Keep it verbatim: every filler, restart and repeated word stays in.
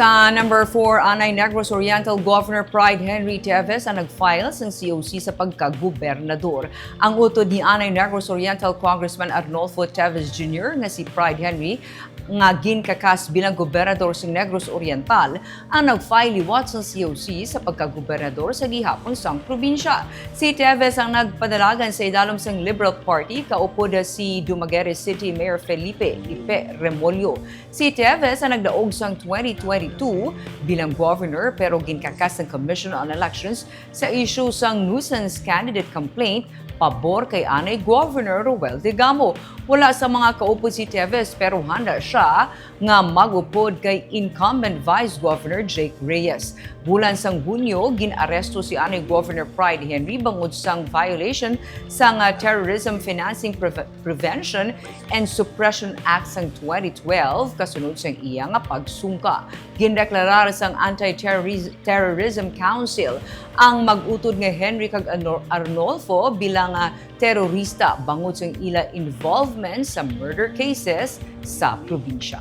Sa number four, anay Negros Oriental Governor Pride Henry Teves ang nag-file sang C O C sa pagkagobernador. Ang utod ni anay Negros Oriental Congressman Arnolfo Teves Junior nga si Pride Henry nga ginkakas bilang gobernador sang Negros Oriental ang nag-file liwat sang C O C sa pagkagobernador sa gihapon sang probinsya. Si Teves ang nagpadalagan sa idalom sang Liberal Party, kaupod si Dumaguete City Mayor Felipe Ipe Remollo. Si Teves ang nagdaog sang twenty twenty-two bilang governor, pero ginkakas sang Commission on Elections sa issue sang nuisance candidate complaint pabor kay anay Governor Roel Degamo. Wala sa mga kaupod si Teves, pero handa sia nga mag-upod kay incumbent Vice Governor Jake Reyes. Bulan sang Hunyo, gin-aresto si anay Governor Pride Henry bangod sang violation sang, ah, Terrorism Financing Preve-, Prevention and Suppression Act sang twenty twelve, kasunod sang iya nga pagsungka. Gindeklarar sang Anti-Terroris-, Terrorism Council ang mag-utod nga Henry kag Arno-, Arnolfo bilang, ah, terorista bangod sang ila involvement sa murder cases sa probinsya.